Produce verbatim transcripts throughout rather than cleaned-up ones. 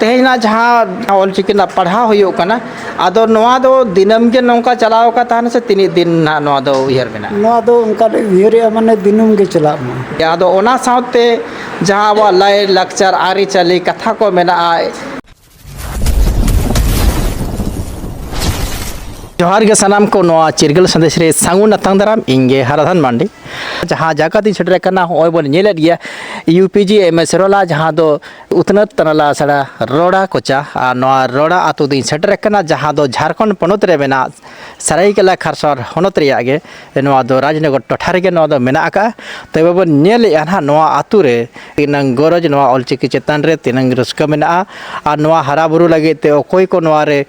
ᱛᱮᱦᱮᱧ ᱱᱟᱜ ᱡᱟᱦᱟᱸ ᱚᱞᱪᱤᱠᱤ ᱨᱮᱱᱟᱜ ᱯᱟᱲᱦᱟᱣ ᱦᱩᱭᱩᱜ ᱠᱟᱱᱟ, ᱟᱫᱚ ᱱᱚᱣᱟ ᱫᱚ ᱫᱤᱱᱟᱹᱢ ᱜᱮ ᱱᱚᱝᱠᱟ ᱪᱟᱞᱟᱣ ᱟᱠᱟ ᱛᱟᱦᱮᱱᱟ ᱥᱮ ᱛᱤᱱᱟᱹᱜ ᱫᱤᱱ ᱱᱟᱜ ᱱᱚᱣᱟ ᱫᱚ ᱩᱭᱦᱟᱹᱨ ᱢᱮᱱᱟᱜᱼᱟ? ᱱᱚᱣᱟ ᱫᱚ ᱚᱱᱠᱟ ᱞᱮ ᱩᱭᱦᱟᱹᱨᱮᱜᱼᱟ, ᱢᱟᱱᱮ ᱫᱤᱱᱟᱹᱢ ᱜᱮ ᱪᱟᱞᱟᱜ ᱢᱟ᱾ ᱟᱫᱚ ᱚᱱᱟ ᱥᱟᱶᱛᱮ ᱡᱟᱦᱟᱸ ᱟᱵᱚᱣᱟᱜ ᱞᱟᱭ ᱞᱟᱠᱪᱟᱨ ᱟᱹᱨᱤᱪᱟᱹᱞᱤ ᱠᱟᱛᱷᱟ ᱠᱚ ᱢᱮᱱᱟᱜᱼᱟ᱾ ᱡᱚᱦᱟᱨ ᱜᱮ ᱥᱟᱱᱟᱢ ᱠᱚ, ᱱᱚᱣᱟ ᱪᱤᱨᱜᱟᱹᱞ ᱥᱟᱸᱫᱮᱥ ᱨᱮ ᱥᱟᱹᱜᱩᱱ ᱟᱛᱟᱝ ᱫᱟᱨᱟᱢ᱾ ᱤᱧ ᱜᱮ ᱦᱟᱨᱟᱫᱷᱟᱱ ᱢᱟᱱᱰᱤ᱾ ᱡᱟᱦᱟᱸ ᱡᱟᱭᱜᱟ ᱛᱤᱧ ᱥᱮᱴᱮᱨ ᱟᱠᱟᱱᱟ, ᱦᱚᱸᱜᱼᱚᱭ ᱵᱚᱱ ᱧᱮᱞᱮᱫ ᱜᱮᱭᱟ U P G M S ᱨᱚᱞᱟ, ᱡᱟᱦᱟᱸ ᱫᱚ ᱩᱛᱱᱟᱹᱛ ᱛᱟᱞᱟ ᱟᱥᱲᱟ ᱨᱚᱲᱟ ᱠᱚᱪᱟ, ᱟᱨ ᱱᱚᱣᱟ ᱨᱚᱲᱟ ᱟᱹᱛᱩ ᱫᱚᱧ ᱥᱮᱴᱮᱨ ᱟᱠᱟᱱᱟ, ᱡᱟᱦᱟᱸ ᱫᱚ ᱡᱷᱟᱲᱠᱷᱚᱸᱰ ᱯᱚᱱᱚᱛ ᱨᱮ ᱢᱮᱱᱟᱜ ᱥᱟᱹᱨᱟᱹᱭᱠᱮᱞᱟ ᱠᱷᱟᱨᱥᱚᱣᱟ ᱦᱚᱱᱚᱛ ᱨᱮᱭᱟᱜ ᱜᱮ ᱱᱚᱣᱟ ᱫᱚ ᱨᱟᱡᱽᱱᱚᱜᱚᱨ ᱴᱚᱴᱷᱟ ᱨᱮᱜᱮ ᱱᱚᱣᱟ ᱫᱚ ᱢᱮᱱᱟᱜ ᱟᱠᱟᱫᱼᱟ᱾ ᱛᱚᱵᱮ ᱵᱚᱱ ᱧᱮᱞᱮᱫᱼᱟ ᱱᱟᱦᱟᱜ ᱱᱚᱣᱟ ᱟᱹᱛᱩ ᱨᱮ ᱛᱤᱱᱟᱹᱝ ᱜᱚᱨᱚᱡᱽ ᱱᱚᱣᱟ ᱚᱞᱪᱤᱠᱤ ᱪᱮᱛᱟᱱ ᱨᱮ, ᱛᱤᱱᱟᱹᱝ ᱨᱟᱹᱥᱠᱟᱹ ᱢᱮᱱᱟᱜᱼᱟ, ᱟᱨ ᱱᱚᱣᱟ ᱦᱟᱨᱟ ᱵᱩᱨᱩ ᱞᱟᱹᱜᱤᱫ ᱛᱮ ᱚᱠᱚᱭ ᱠᱚ ᱱᱚᱣᱟ ᱨᱮ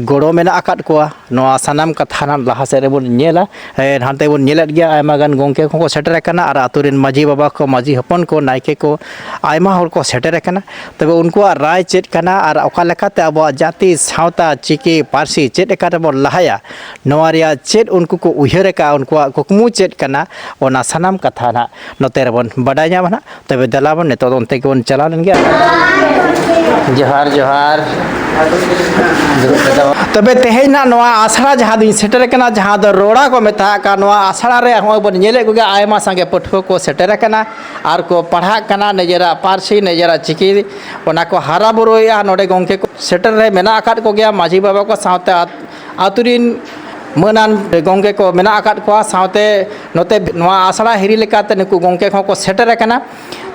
ᱜᱚᱲᱚ ᱢᱮᱱᱟᱜ ᱟᱠᱟᱫ ᱠᱚᱣᱟ, ᱱᱚᱣᱟ ᱥᱟᱱᱟᱢ ᱠᱟᱛᱷᱟ ᱱᱟᱦᱟᱜ ᱞᱟᱦᱟ ᱥᱮᱫ ᱨᱮᱵᱚᱱ ᱧᱮᱞᱟ᱾ ᱮ, ᱦᱟᱱᱛᱮ ᱵᱚᱱ ᱧᱮᱞᱮᱫ ᱜᱮᱭᱟ, ᱟᱭᱢᱟ ᱜᱟᱱ ᱜᱚᱢᱠᱮ ᱠᱚᱦᱚᱸ ᱠᱚ ᱥᱮᱴᱮᱨ ᱟᱠᱟᱱᱟ, ᱟᱨ ᱟᱹᱛᱩ ᱨᱮᱱ ᱢᱟᱹᱡᱷᱤ ᱵᱟᱵᱟ ᱠᱚ, ᱢᱟᱹᱡᱷᱤ ᱦᱚᱯᱚᱱ ᱠᱚ, ᱱᱟᱭᱠᱮ ᱠᱚ, ᱟᱭᱢᱟ ᱦᱚᱲ ᱠᱚ ᱥᱮᱴᱮᱨ ᱟᱠᱟᱱᱟ᱾ ᱛᱚᱵᱮ ᱩᱱᱠᱩᱣᱟᱜ ᱨᱟᱭ ᱪᱮᱫ ᱠᱟᱱᱟ ᱟᱨ ᱚᱠᱟ ᱞᱮᱠᱟᱛᱮ ᱟᱵᱚᱣᱟᱜ ᱡᱟᱹᱛᱤ, ᱥᱟᱶᱛᱟ, ᱪᱤᱠᱤ, ᱯᱟᱹᱨᱥᱤ ᱪᱮᱫ ᱞᱮᱠᱟ ᱨᱮᱵᱚᱱ ᱞᱟᱦᱟᱭᱟ, ᱱᱚᱣᱟ ᱨᱮᱭᱟᱜ ᱪᱮᱫ ᱩᱱᱠᱩ ᱠᱚ ᱩᱭᱦᱟᱹᱨ ᱟᱠᱟᱫᱼᱟ, ᱩᱱᱠᱩᱣᱟᱜ ᱠᱩᱠᱢᱩ ᱪᱮᱫ ᱠᱟᱱᱟ, ᱚᱱᱟ ᱥᱟᱱᱟᱢ ᱠᱟᱛᱷᱟ ᱱᱟᱜ ᱱᱚᱛᱮ ᱨᱮᱵᱚᱱ ᱵᱟᱰᱟᱭ ᱧᱟᱢᱟ ᱱᱟᱜ᱾ ᱛᱚᱵᱮ ᱫᱮᱞᱟ ᱵᱚᱱ ᱱᱤᱛᱚᱜ ᱫᱚ ᱚᱱᱛᱮ ᱜᱮᱵᱚᱱ ᱪᱟᱞᱟᱣ ᱞᱮᱱ ᱜᱮ᱾ ᱡᱚᱦᱟᱨ, ᱡᱚᱦᱟᱨ᱾ ᱫᱩᱲᱩᱵ ᱯᱮ ᱛᱟᱵᱚᱱ᱾ ᱛᱚᱵᱮ ᱛᱮᱦᱮᱧ ᱱᱟᱜ ᱱᱚᱣᱟ ᱟᱥᱲᱟ ᱡᱟᱦᱟᱸ ᱫᱚᱧ ᱥᱮᱴᱮᱨ ᱠᱟᱱᱟ, ᱡᱟᱦᱟᱸ ᱫᱚ ᱨᱚᱲᱟ ᱠᱚ ᱢᱮᱛᱟᱜ ᱠᱟᱱ, ᱱᱚᱣᱟ ᱟᱥᱲᱟ ᱨᱮ ᱦᱚᱸᱜᱼᱚᱭ ᱵᱚᱱ ᱧᱮᱞᱮᱫ ᱠᱚᱜᱮ, ᱟᱭᱢᱟ ᱥᱟᱸᱜᱮ ᱯᱟᱹᱴᱷᱩᱣᱟᱹ ᱠᱚ ᱥᱮᱴᱮᱨ ᱟᱠᱟᱱᱟ ᱟᱨ ᱠᱚ ᱯᱟᱲᱦᱟᱜ ᱠᱟᱱᱟ, ᱱᱤᱡᱮᱨᱟᱜ ᱯᱟᱹᱨᱥᱤ, ᱱᱤᱡᱮᱨᱟᱜ ᱪᱤᱠᱤ, ᱚᱱᱟ ᱠᱚ ᱦᱟᱨᱟ ᱵᱩᱨᱩᱭᱮᱫᱼᱟ᱾ ᱱᱚᱰᱮ ᱜᱚᱢᱠᱮ ᱠᱚ ᱥᱮᱴᱮᱨ ᱨᱮ ᱢᱮᱱᱟᱜ ᱟᱠᱟᱫ ᱠᱚᱜᱮᱭᱟ, ᱢᱟᱹᱡᱷᱤ ᱵᱟᱵᱟ ᱠᱚ ᱥᱟᱶᱛᱮ ᱟᱛ-, ᱟᱛᱳ ᱨᱤᱱ ᱢᱟᱹᱱᱟᱱ ᱜᱚᱢᱠᱮ ᱠᱚ ᱢᱮᱱᱟᱜ ᱟᱠᱟᱫ ᱠᱚᱣᱟ, ᱥᱟᱶᱛᱮ ᱱᱚᱛᱮ ᱱᱚᱣᱟ ᱟᱥᱲᱟ ᱦᱤᱨᱤ ᱞᱮᱠᱟᱛᱮ ᱱᱩᱠᱩ ᱜᱚᱢᱠᱮ ᱠᱚᱦᱚᱸ ᱠᱚ ᱥᱮᱴᱮᱨ ᱟᱠᱟᱱᱟ᱾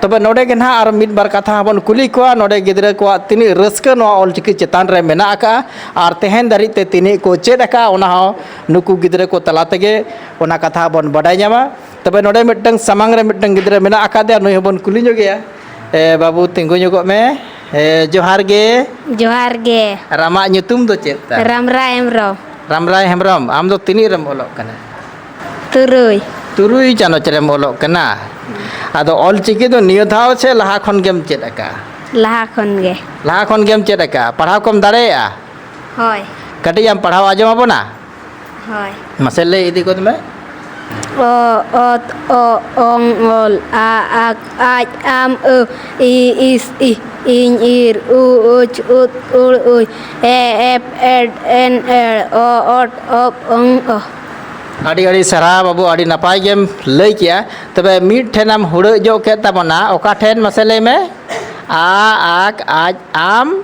ᱛᱚᱵᱮ ᱱᱚᱰᱮ ᱜᱮ ᱱᱟᱦᱟᱜ ᱟᱨ ᱢᱤᱫ ᱵᱟᱨ ᱠᱟᱛᱷᱟ ᱦᱚᱸ ᱵᱚᱱ ᱠᱩᱞᱤ ᱠᱚᱣᱟ, ᱱᱚᱰᱮ ᱜᱤᱫᱽᱨᱟᱹ ᱠᱚᱣᱟᱜ ᱛᱤᱱᱟᱹᱜ ᱨᱟᱹᱥᱠᱟᱹ ᱱᱚᱣᱟ ᱚᱞᱪᱤᱠᱤ ᱪᱮᱛᱟᱱ ᱨᱮ ᱢᱮᱱᱟᱜ ᱟᱠᱟᱫᱼᱟ ᱟᱨ ᱛᱮᱦᱮᱧ ᱫᱷᱟᱹᱨᱤᱡ ᱛᱮ ᱛᱤᱱᱟᱹᱜ ᱠᱚ ᱪᱮᱫ ᱟᱠᱟᱫᱼᱟ, ᱚᱱᱟ ᱦᱚᱸ ᱱᱩᱠᱩ ᱜᱤᱫᱽᱨᱟᱹ ᱠᱚ ᱛᱟᱞᱟ ᱛᱮᱜᱮ ᱚᱱᱟ ᱠᱟᱛᱷᱟ ᱵᱚᱱ ᱵᱟᱰᱟᱭ ᱧᱟᱢᱟ᱾ ᱛᱚᱵᱮ ᱱᱚᱰᱮ ᱢᱤᱫᱴᱟᱝ ᱥᱟᱢᱟᱝ ᱨᱮ ᱢᱤᱫᱴᱟᱝ ᱜᱤᱫᱽᱨᱟᱹ ᱢᱮᱱᱟᱜ ᱟᱠᱟᱫᱮᱭᱟ, ᱱᱩᱭ ᱦᱚᱸᱵᱚᱱ ᱠᱩᱞᱤ ᱧᱚᱜᱮᱭᱟ᱾ ᱮ, ᱵᱟᱹᱵᱩ, ᱛᱤᱸᱜᱩ ᱧᱚᱜᱚᱜ ᱢᱮ᱾ ᱮ, ᱡᱚᱦᱟᱨ ᱜᱮ᱾ ᱡᱚᱦᱟᱨ ᱜᱮ᱾ ᱟᱨ ᱟᱢᱟᱜ ᱧᱩᱛᱩᱢ ᱫᱚ ᱪᱮᱫ ᱛᱟᱢ? ᱨᱟᱢᱨᱟᱭ ᱦᱮᱢᱵᱨᱚᱢ᱾ ᱨᱟᱢᱨᱟᱭ ᱦᱮᱢᱵᱨᱚᱢ, ᱟᱢ ᱫᱚ ᱛᱤᱱᱟᱹᱜ ᱨᱮᱢ ᱚᱞᱚᱜ ᱠᱟᱱᱟ? ᱛᱩᱨᱩᱭ᱾ ᱛᱩᱨᱩᱭ ᱪᱟᱱᱟᱪ ᱨᱮᱢ ᱚᱞᱚᱜ ᱠᱟᱱᱟ᱾ ᱟᱫᱚ ᱚᱞ ᱪᱤᱠᱤ ᱫᱚ ᱱᱤᱭᱟᱹ ᱫᱷᱟᱣ ᱥᱮ ᱞᱟᱦᱟ ᱠᱷᱚᱱ ᱜᱮᱢ ᱪᱮᱫ ᱟᱠᱟᱫᱼᱟ? ᱞᱟᱦᱟ ᱠᱷᱚᱱ ᱜᱮ᱾ ᱞᱟᱦᱟ ᱠᱷᱚᱱ ᱜᱮᱢ ᱪᱮᱫ ᱟᱠᱟᱫᱼᱟ? ᱯᱟᱲᱦᱟᱣ ᱠᱚᱢ ᱫᱟᱲᱮᱭᱟᱜᱼᱟ? ᱦᱳᱭ᱾ ᱠᱟᱹᱴᱤᱡ ᱮᱢ ᱯᱟᱲᱦᱟᱣ ᱟᱸᱡᱚᱢ ᱟᱵᱚᱱᱟ? ᱦᱳᱭ᱾ ᱢᱟᱥᱮ ᱞᱟᱹᱭ ᱤᱫᱤ ᱜᱚᱫ ᱢᱮ᱾ ᱚ, ᱚᱛ, ᱚ, ᱚᱝ, ᱚᱞ, ᱟ, ᱟᱠ, ᱟᱡ, ᱟᱢ, ᱟᱹ, ᱤ, ᱤᱥ, ᱤ, ᱤᱧ, ᱤᱨ, ᱩ, ᱩᱪ, ᱩᱫ, ᱩᱲ, ᱩᱭ, ᱮ, ᱮᱯ, ᱮᱰ, ᱮᱱ, ᱮᱲ, ᱚ, ᱚᱴ, ᱚᱯ, ᱚᱝ, ᱚ᱾ ᱟᱹᱰᱤ ᱟᱹᱰᱤ ᱥᱟᱨᱦᱟᱣ ᱵᱟᱹᱵᱩ, ᱟᱹᱰᱤ ᱱᱟᱯᱟᱭ ᱜᱮᱢ ᱞᱟᱹᱭ ᱠᱮᱜᱼᱟ᱾ ᱛᱚᱵᱮ ᱢᱤᱫ ᱴᱷᱮᱱᱮᱢ ᱦᱩᱲᱟᱹᱜ ᱧᱚᱜ ᱠᱮᱫ ᱛᱟᱵᱚᱱᱟ, ᱚᱠᱟ ᱴᱷᱮᱱ ᱢᱟᱥᱮ ᱞᱟᱹᱭ ᱢᱮ? ᱟ, ᱟᱠ, ᱟᱡ, ᱟᱢ,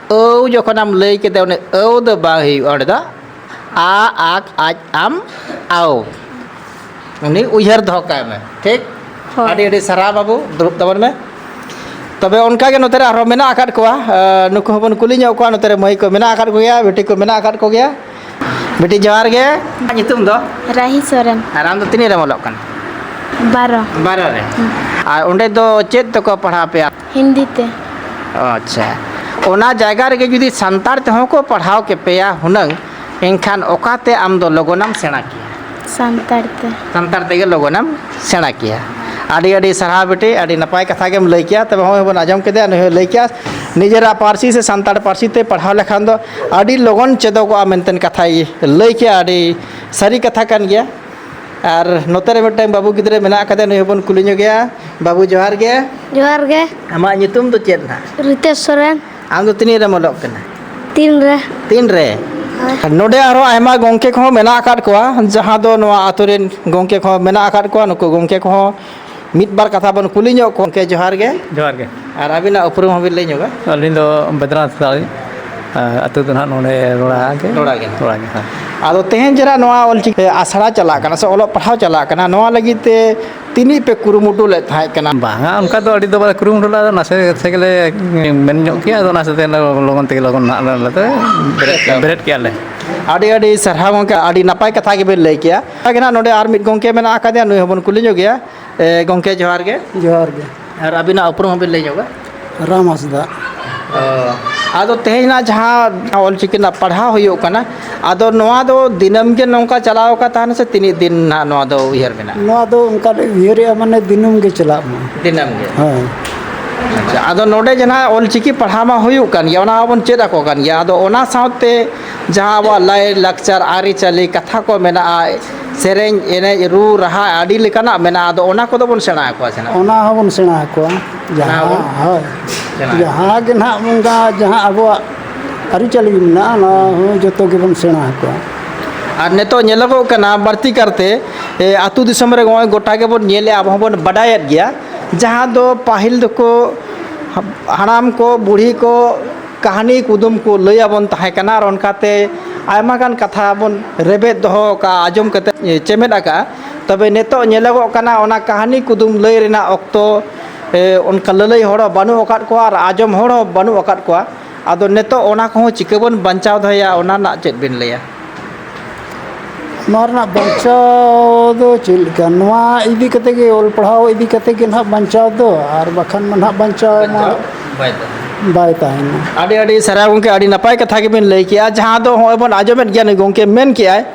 ᱟᱹᱣ ᱡᱚᱠᱷᱚᱱᱮᱢ ᱞᱟᱹᱭ ᱠᱮᱫᱟ, ᱩᱱᱤ ᱟᱹᱣ ᱫᱚ ᱵᱟᱝ ᱦᱩᱭᱩᱜᱼᱟ, ᱚᱸᱰᱮ ᱫᱚ ᱟ, ᱟᱠ, ᱟᱡ, ᱟᱢ, ᱟᱣ᱾ ᱩᱱᱤ ᱩᱭᱦᱟᱹᱨ ᱫᱚᱦᱚ ᱠᱟᱭ ᱢᱮ, ᱴᱷᱤᱠ? ᱦᱳᱭ᱾ ᱟᱹᱰᱤ ᱟᱹᱰᱤ ᱥᱟᱨᱦᱟᱣ ᱵᱟᱹᱵᱩ, ᱫᱩᱲᱩᱵ ᱛᱟᱵᱚᱱ ᱢᱮ᱾ ᱛᱚᱵᱮ ᱚᱱᱠᱟ ᱜᱮ ᱱᱚᱛᱮ ᱨᱮ ᱟᱨᱦᱚᱸ ᱢᱮᱱᱟᱜ ᱟᱠᱟᱫ ᱠᱚᱣᱟ, ᱮ, ᱱᱩᱠᱩ ᱦᱚᱸᱵᱚᱱ ᱠᱩᱞᱤ ᱧᱚᱜ ᱠᱚᱣᱟ᱾ ᱱᱚᱛᱮ ᱨᱮ ᱢᱟᱹᱭ ᱠᱚ ᱢᱮᱱᱟᱜ ᱟᱠᱟᱫ ᱠᱚᱜᱮᱭᱟ, ᱵᱤᱴᱤ ᱠᱚ ᱢᱮᱱᱟᱜ ᱟᱠᱟᱫ ᱠᱚᱜᱮᱭᱟ᱾ ᱵᱤᱴᱤ, ᱡᱚᱦᱟᱨ ᱜᱮ᱾ ᱧᱩᱛᱩᱢ ᱫᱚ? ᱨᱟᱦᱤ ᱥᱚᱨᱮᱱ᱾ ᱟᱨ ᱟᱢ ᱫᱚ ᱛᱤᱱᱟᱹᱜ ᱨᱮᱢ ᱚᱞᱚᱜ ᱠᱟᱱᱟ? ᱵᱟᱨᱚ᱾ ᱵᱟᱨᱚ ᱨᱮ᱾ ᱦᱩᱸ᱾ ᱟᱨ ᱚᱸᱰᱮ ᱫᱚ ᱪᱮᱫ ᱛᱮᱠᱚ ᱯᱟᱲᱦᱟᱣ ᱯᱮᱭᱟ? ᱦᱤᱱᱫᱤ ᱛᱮ᱾ ᱟᱪᱪᱷᱟ, ᱚᱱᱟ ᱡᱟᱭᱜᱟ ᱨᱮᱜᱮ ᱡᱩᱫᱤ ᱥᱟᱱᱛᱟᱲ ᱛᱮᱦᱚᱸ ᱠᱚ ᱯᱟᱲᱦᱟᱣ ᱠᱮᱯᱮᱭᱟ ᱦᱩᱱᱟᱹᱝ, ᱮᱱᱠᱷᱟᱱ ᱚᱠᱟᱛᱮ ᱟᱢ ᱫᱚ ᱞᱚᱜᱚᱱᱮᱢ ᱥᱮᱬᱟ ᱠᱮᱭᱟ? ᱥᱟᱱᱛᱟᱲ ᱛᱮ᱾ ᱥᱟᱱᱛᱟᱲ ᱛᱮᱜᱮ ᱞᱚᱜᱚᱱᱮᱢ ᱥᱮᱬᱟ ᱠᱮᱭᱟ᱾ ᱟᱹᱰᱤ ᱟᱹᱰᱤ ᱥᱟᱨᱦᱟᱣ ᱵᱤᱴᱤ, ᱟᱹᱰᱤ ᱱᱟᱯᱟᱭ ᱠᱟᱛᱷᱟ ᱜᱮᱢ ᱞᱟᱹᱭ ᱠᱮᱜᱼᱟ᱾ ᱛᱚᱵᱮ ᱦᱚᱸᱜᱼᱚᱭ ᱵᱚᱱ ᱟᱸᱡᱚᱢ ᱠᱮᱫᱮᱭᱟ, ᱱᱩᱭ ᱦᱚᱸᱭ ᱞᱟᱹᱭ ᱠᱮᱜᱼᱟ, ᱱᱤᱡᱮᱨᱟᱜ ᱯᱟᱹᱨᱥᱤ ᱥᱮ ᱥᱟᱱᱛᱟᱲ ᱯᱟᱹᱨᱥᱤ ᱛᱮ ᱯᱟᱲᱦᱟᱣ ᱞᱮᱠᱷᱟᱱ ᱫᱚ ᱟᱹᱰᱤ ᱞᱚᱜᱚᱱ ᱪᱮᱫᱚᱜᱚᱜᱼᱟ ᱢᱮᱱᱛᱮ ᱠᱟᱛᱷᱟᱭ ᱞᱟᱹᱭ ᱠᱮᱜᱼᱟ᱾ ᱟᱹᱰᱤ ᱥᱟᱹᱨᱤ ᱠᱟᱛᱷᱟ ᱠᱟᱱ ᱜᱮᱭᱟ᱾ ᱟᱨ ᱱᱚᱛᱮ ᱨᱮ ᱢᱤᱫᱴᱟᱝ ᱵᱟᱹᱵᱩ ᱜᱤᱫᱽᱨᱟᱹ ᱢᱮᱱᱟᱜ ᱟᱠᱟᱫᱮᱭᱟ, ᱱᱩᱭ ᱦᱚᱸᱵᱚᱱ ᱠᱩᱞᱤ ᱧᱚᱜᱮᱭᱟ᱾ ᱵᱟᱹᱵᱩ, ᱡᱚᱦᱟᱨ ᱜᱮ᱾ ᱡᱚᱦᱟᱨ ᱜᱮ᱾ ᱟᱢᱟᱜ ᱧᱩᱛᱩᱢ ᱫᱚ ᱪᱮᱫ ᱱᱟᱦᱟᱜ? ᱨᱤᱛᱮᱥ ᱥᱚᱨᱮᱱ᱾ ᱟᱢ ᱫᱚ ᱛᱤᱱᱟᱹᱜ ᱨᱮᱢ ᱚᱞᱚᱜ ᱠᱟᱱᱟ? ᱛᱤᱱ ᱨᱮ᱾ ᱛᱤᱱ ᱨᱮ? ᱦᱳᱭ᱾ ᱱᱚᱰᱮ ᱟᱨᱦᱚᱸ ᱟᱭᱢᱟ ᱜᱚᱢᱠᱮ ᱠᱚᱦᱚᱸ ᱢᱮᱱᱟᱜ ᱟᱠᱟᱫ ᱠᱚᱣᱟ, ᱡᱟᱦᱟᱸ ᱫᱚ ᱱᱚᱣᱟ ᱟᱛᱳ ᱨᱮᱱ ᱜᱚᱢᱠᱮ ᱠᱚᱦᱚᱸ ᱢᱮᱱᱟᱜ ᱟᱠᱟᱫ ᱠᱚᱣᱟ᱾ ᱱᱩᱠᱩ ᱜᱚᱢᱠᱮ ᱠᱚᱦᱚᱸ ᱢᱤᱫ ᱵᱟᱨ ᱠᱟᱛᱷᱟ ᱵᱚᱱ ᱠᱩᱞᱤ ᱧᱚᱜ ᱠᱚᱣᱟ᱾ ᱜᱚᱢᱠᱮ, ᱡᱚᱦᱟᱨ ᱜᱮ᱾ ᱡᱚᱦᱟᱨ ᱜᱮ᱾ ᱟᱨ ᱟᱹᱵᱤᱱᱟᱜ ᱩᱯᱨᱩᱢ ᱦᱚᱸᱵᱤᱱ ᱞᱟᱹᱭ ᱧᱚᱜᱟ? ᱟᱹᱞᱤᱧ ᱫᱚ ᱵᱮᱫᱽᱱᱟᱛᱷ ᱫᱟᱲᱮ, ᱟᱹᱛᱩ ᱫᱚ ᱱᱟᱦᱟᱜ ᱱᱚᱰᱮ ᱨᱚᱲᱟ ᱜᱮ᱾ ᱨᱚᱲᱟ ᱜᱮ᱾ ᱨᱚᱲᱟ ᱜᱮ, ᱦᱮᱸ᱾ ᱟᱫᱚ ᱛᱮᱦᱮᱧ ᱡᱮ ᱱᱟᱦᱟᱜ ᱱᱚᱣᱟ ᱚᱞᱪᱤᱠᱤ ᱟᱥᱲᱟ ᱪᱟᱞᱟᱜ ᱠᱟᱱᱟ ᱥᱮ ᱚᱞᱚᱜ ᱯᱟᱲᱦᱟᱣ ᱪᱟᱞᱟᱜ ᱠᱟᱱᱟ, ᱱᱚᱣᱟ ᱞᱟᱹᱜᱤᱫ ᱛᱮ ᱛᱤᱱᱟᱹᱜ ᱯᱮ ᱠᱩᱨᱩᱢᱩᱴᱩ ᱞᱮᱫ ᱛᱟᱦᱮᱸ ᱠᱟᱱᱟ? ᱵᱟᱝᱟ, ᱚᱱᱠᱟ ᱫᱚ ᱟᱹᱰᱤ ᱫᱚ ᱵᱟᱞᱮ ᱠᱩᱨᱩᱢᱩᱴᱩ ᱞᱮᱫᱟ, ᱟᱫᱚ ᱱᱟᱥᱮ ᱥᱮ ᱜᱮᱞᱮ ᱢᱮᱱ ᱧᱚᱜ ᱠᱮᱜᱼᱟ, ᱟᱫᱚ ᱚᱱᱟ ᱥᱟᱶᱛᱮ ᱞᱚᱜᱚᱱ ᱛᱮᱜᱮ ᱞᱚᱜᱚᱱ ᱱᱟᱦᱟᱜ ᱞᱮ ᱵᱮᱨᱮᱫ, ᱵᱮᱨᱮᱫ ᱠᱮᱜᱼᱟ ᱞᱮ᱾ ᱟᱹᱰᱤ ᱟᱹᱰᱤ ᱥᱟᱨᱦᱟᱣ ᱜᱚᱢᱠᱮ, ᱟᱹᱰᱤ ᱱᱟᱯᱟᱭ ᱠᱟᱛᱷᱟ ᱜᱮᱵᱮᱱ ᱞᱟᱹᱭ ᱠᱮᱜᱼᱟ᱾ ᱚᱱᱠᱟ ᱜᱮ ᱱᱟᱦᱟᱜ ᱱᱚᱰᱮ ᱟᱨ ᱢᱤᱫ ᱜᱚᱢᱠᱮ ᱢᱮᱱᱟᱜ ᱟᱠᱟᱫᱮᱭᱟ, ᱱᱩᱭ ᱦᱚᱸᱵᱚᱱ ᱠᱩᱞᱤ ᱧᱚᱜᱮᱭᱟ᱾ ᱮ, ᱜᱚᱢᱠᱮ, ᱡᱚᱦᱟᱨ ᱜᱮ᱾ ᱡᱚᱦᱟᱨ ᱜᱮ᱾ ᱟᱨ ᱟᱹᱵᱤᱱᱟᱜ ᱩᱯᱨᱩᱢ ᱦᱚᱸᱵᱤᱱ ᱞᱟᱹᱭ ᱧᱚᱜᱟ? ᱨᱟᱢ ᱦᱟᱸᱥᱫᱟ᱾ ᱚ, ᱟᱫᱚ ᱛᱮᱦᱮᱧ ᱱᱟᱜ ᱡᱟᱦᱟᱸ ᱚᱞᱪᱤᱠᱤ ᱨᱮᱱᱟᱜ ᱯᱟᱲᱦᱟᱣ ᱦᱩᱭᱩᱜ ᱠᱟᱱᱟ, ᱟᱫᱚ ᱱᱚᱣᱟ ᱫᱚ ᱫᱤᱱᱟᱹᱢ ᱜᱮ ᱱᱚᱝᱠᱟ ᱪᱟᱞᱟᱣ ᱟᱠᱟ ᱛᱟᱦᱮᱱᱟ ᱥᱮ ᱛᱤᱱᱟᱹᱜ ᱫᱤᱱ ᱱᱟᱜ ᱱᱚᱣᱟ ᱫᱚ ᱩᱭᱦᱟᱹᱨ ᱢᱮᱱᱟᱜᱼᱟ? ᱱᱚᱣᱟ ᱫᱚ ᱚᱱᱠᱟ ᱞᱮ ᱩᱭᱦᱟᱹᱨᱮᱜᱼᱟ, ᱢᱟᱱᱮ ᱫᱤᱱᱟᱹᱢ ᱜᱮ ᱪᱟᱞᱟᱜ ᱢᱟ᱾ ᱫᱤᱱᱟᱹᱢ ᱜᱮ? ᱦᱮᱸ᱾ ᱟᱪᱪᱷᱟ, ᱟᱫᱚ ᱱᱚᱰᱮ ᱡᱟᱦᱟᱸ ᱚᱞᱪᱤᱠᱤ ᱯᱟᱲᱦᱟᱣ ᱢᱟ ᱦᱩᱭᱩᱜ ᱠᱟᱱ ᱜᱮᱭᱟ, ᱚᱱᱟ ᱦᱚᱸᱵᱚᱱ ᱪᱮᱫ ᱟᱠᱚ ᱠᱟᱱ ᱜᱮᱭᱟ, ᱟᱫᱚ ᱚᱱᱟ ᱥᱟᱶᱛᱮ ᱡᱟᱦᱟᱸ ᱟᱵᱚᱣᱟᱜ ᱞᱟᱭ ᱞᱟᱠᱪᱟᱨ ᱟᱹᱨᱤᱪᱟᱹᱞᱤ ᱠᱟᱛᱷᱟ ᱠᱚ ᱢᱮᱱᱟᱜᱼᱟ, ᱥᱮᱨᱮᱧ, ᱮᱱᱮᱡ, ᱨᱩ, ᱨᱟᱦᱟ ᱟᱹᱰᱤ ᱞᱮᱠᱟᱱᱟᱜ ᱢᱮᱱᱟᱜᱼᱟ, ᱟᱫᱚ ᱚᱱᱟ ᱠᱚᱫᱚ ᱵᱚᱱ ᱥᱮᱬᱟ ᱟᱠᱚᱣᱟ ᱥᱮ ᱱᱟᱜ? ᱚᱱᱟ ᱦᱚᱸᱵᱚᱱ ᱥᱮᱬᱟ ᱟᱠᱚᱣᱟ᱾ ᱚᱱᱟ ᱡᱟᱦᱟᱸ, ᱦᱚᱸᱵᱚᱱ ᱦᱳᱭ, ᱥᱮᱬᱟ ᱟᱠᱚᱣᱟ᱾ ᱡᱟᱦᱟᱸ ᱜᱮ ᱱᱟᱦᱟᱜ ᱚᱱᱠᱟ ᱡᱟᱦᱟᱸ ᱟᱵᱚᱣᱟᱜ ᱟᱹᱨᱤᱪᱟᱹᱞᱤ ᱢᱮᱱᱟᱜᱼᱟ, ᱚᱱᱟ ᱦᱚᱸ ᱡᱚᱛᱚ ᱜᱮᱵᱚᱱ ᱥᱮᱬᱟ ᱟᱠᱚᱣᱟ᱾ ᱟᱨ ᱱᱤᱛᱚᱜ ᱧᱮᱞᱚᱜᱚᱜ ᱠᱟᱱᱟ ᱵᱟᱹᱲᱛᱤ ᱠᱟᱨᱛᱮ, ᱮ, ᱟᱹᱛᱩ ᱫᱤᱥᱚᱢ ᱨᱮ ᱱᱚᱜᱼᱚᱭ ᱜᱚᱴᱟ ᱜᱮᱵᱚᱱ ᱧᱮᱞᱮᱫᱼᱟ, ᱟᱵᱚ ᱦᱚᱸᱵᱚᱱ ᱵᱟᱰᱟᱭᱮᱫ ᱜᱮᱭᱟ, ᱡᱟᱦᱟᱸ ᱫᱚ ᱯᱟᱹᱦᱤᱞ ᱫᱚᱠᱚ ᱦᱟᱲᱟᱢ ᱠᱚ, ᱵᱩᱲᱦᱤ ᱠᱚ ᱠᱟᱹᱦᱱᱤ ᱠᱩᱫᱩᱢ ᱠᱚ ᱞᱟᱹᱭ ᱟᱵᱚᱱ ᱛᱟᱦᱮᱸ ᱠᱟᱱᱟ, ᱟᱨ ᱚᱱᱠᱟᱛᱮ ᱟᱭᱢᱟ ᱜᱟᱱ ᱠᱟᱛᱷᱟ ᱵᱚᱱ ᱨᱮᱵᱮᱫ ᱫᱚᱦᱚ ᱟᱠᱟᱫᱼᱟ, ᱟᱸᱡᱚᱢ ᱠᱟᱛᱮ ᱪᱮᱢᱮᱫ ᱟᱠᱟᱫᱼᱟ᱾ ᱛᱚᱵᱮ ᱱᱤᱛᱚᱜ ᱧᱮᱞᱚᱜᱚᱜ ᱠᱟᱱᱟ, ᱚᱱᱟ ᱠᱟᱹᱦᱱᱤ ᱠᱩᱫᱩᱢ ᱞᱟᱹᱭ ᱨᱮᱱᱟᱜ ᱚᱠᱛᱚ, ᱮ, ᱚᱱᱠᱟ ᱞᱟᱹᱞᱟᱹᱭ ᱦᱚᱲ ᱦᱚᱸ ᱵᱟᱹᱱᱩᱜ ᱟᱠᱟᱫ ᱠᱚᱣᱟ ᱟᱨ ᱟᱸᱡᱚᱢ ᱦᱚᱲ ᱦᱚᱸ ᱵᱟᱹᱱᱩᱜ ᱟᱠᱟᱫ ᱠᱚᱣᱟ᱾ ᱟᱫᱚ ᱱᱤᱛᱚᱜ ᱚᱱᱟ ᱠᱚᱦᱚᱸ ᱪᱤᱠᱟᱹ ᱵᱚᱱ ᱵᱟᱧᱪᱟᱣ ᱫᱚᱦᱚᱭᱟ, ᱚᱱᱟ ᱨᱮᱱᱟᱜ ᱪᱮᱫ ᱵᱤᱱ ᱞᱟᱹᱭᱟ? ᱱᱚᱣᱟ ᱨᱮᱱᱟᱜ ᱵᱟᱧᱪᱟᱣ ᱫᱚ ᱪᱮᱫ ᱞᱮᱠᱟ? ᱱᱚᱣᱟ ᱤᱫᱤ ᱠᱟᱛᱮ ᱜᱮ, ᱚᱞ ᱯᱟᱲᱦᱟᱣ ᱤᱫᱤ ᱠᱟᱛᱮ ᱜᱮ ᱱᱟᱦᱟᱜ ᱵᱟᱧᱪᱟᱣ ᱫᱚ, ᱟᱨ ᱵᱟᱠᱷᱟᱱ ᱢᱟ ᱱᱟᱦᱟᱜ ᱵᱟᱧᱪᱟᱣ ᱢᱟ ᱵᱟᱭ ᱛᱟᱦᱮᱱᱟ᱾ ᱵᱟᱭ ᱛᱟᱦᱮᱱᱟ᱾ ᱟᱹᱰᱤ ᱟᱹᱰᱤ ᱥᱟᱨᱦᱟᱣ ᱜᱚᱢᱠᱮ, ᱟᱹᱰᱤ ᱱᱟᱯᱟᱭ ᱠᱟᱛᱷᱟ ᱜᱮᱵᱤᱱ ᱞᱟᱹᱭ ᱠᱮᱜᱼᱟ᱾ ᱡᱟᱦᱟᱸ ᱫᱚ ᱦᱚᱸᱜᱼᱚᱭ ᱵᱚᱱ ᱟᱸᱡᱚᱢᱮᱫ ᱜᱮᱭᱟ, ᱱᱩᱭ ᱜᱚᱢᱠᱮ ᱢᱮᱱ ᱠᱮᱜᱼᱟᱭ,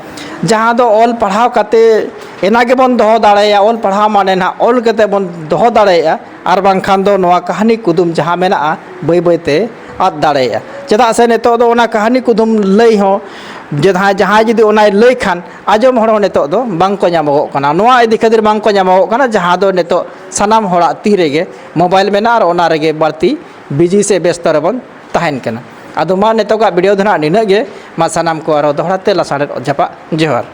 ᱡᱟᱦᱟᱸ ᱫᱚ ᱚᱞ ᱯᱟᱲᱦᱟᱣ ᱠᱟᱛᱮ ᱮᱱᱟ ᱜᱮᱵᱚᱱ ᱫᱚᱦᱚ ᱫᱟᱲᱮᱭᱟᱜᱼᱟ, ᱚᱞ ᱯᱟᱲᱦᱟᱣ ᱢᱟᱱᱮ ᱱᱟᱦᱟᱜ ᱚᱞ ᱠᱟᱛᱮ ᱵᱚᱱ ᱫᱚᱦᱚ ᱫᱟᱲᱮᱭᱟᱜᱼᱟ, ᱟᱨ ᱵᱟᱝᱠᱷᱟᱱ ᱫᱚ ᱱᱚᱣᱟ ᱠᱟᱹᱦᱱᱤ ᱠᱩᱫᱩᱢ ᱡᱟᱦᱟᱸ ᱢᱮᱱᱟᱜᱼᱟ, ᱵᱟᱹᱭ ᱵᱟᱹᱭ ᱛᱮ ᱟᱫ ᱫᱟᱲᱮᱭᱟᱜᱼᱟ᱾ ᱪᱮᱫᱟᱜ ᱥᱮ ᱱᱤᱛᱚᱜ ᱫᱚ ᱚᱱᱟ ᱠᱟᱹᱦᱱᱤ ᱠᱩᱫᱩᱢ ᱞᱟᱹᱭ ᱦᱚᱸ ᱡᱟᱦᱟᱸᱭ, ᱡᱟᱦᱟᱸᱭ ᱡᱩᱫᱤ ᱚᱱᱟᱭ ᱞᱟᱹᱭ ᱠᱷᱟᱱ, ᱟᱸᱡᱚᱢ ᱦᱚᱲ ᱦᱚᱸ ᱱᱤᱛᱚᱜ ᱫᱚ ᱵᱟᱝ ᱠᱚ ᱧᱟᱢᱚᱜᱚᱜ ᱠᱟᱱᱟ᱾ ᱱᱚᱣᱟ ᱤᱫᱤ ᱠᱷᱟᱹᱛᱤᱨ ᱵᱟᱝ ᱠᱚ ᱧᱟᱢᱚᱜᱚᱜ ᱠᱟᱱᱟ, ᱡᱟᱦᱟᱸ ᱫᱚ ᱱᱤᱛᱚᱜ ᱥᱟᱱᱟᱢ ᱦᱚᱲᱟᱜ ᱛᱤ ᱨᱮᱜᱮ ᱢᱳᱵᱟᱭᱤᱞ ᱢᱮᱱᱟᱜᱼᱟ ᱟᱨ ᱚᱱᱟ ᱨᱮᱜᱮ ᱵᱟᱹᱲᱛᱤ ᱵᱤᱡᱤ ᱥᱮ ᱵᱮᱥᱛᱚ ᱨᱮᱵᱚᱱ ᱛᱟᱦᱮᱱ ᱠᱟᱱᱟ᱾ ᱟᱫᱚ ᱢᱟ ᱱᱤᱛᱚᱜᱟᱜ ᱵᱷᱤᱰᱤᱭᱳ ᱫᱚ ᱱᱟᱦᱟᱜ ᱱᱤᱱᱟᱹᱜ ᱜᱮ᱾ ᱢᱟ ᱥᱟᱱᱟᱢ ᱠᱚ ᱟᱨᱦᱚᱸ ᱫᱚᱦᱲᱟ ᱛᱮ ᱞᱟᱥᱟᱲᱦᱮᱫ ᱚᱛ ᱡᱟᱯᱟᱜ ᱡᱚᱦᱟᱨ᱾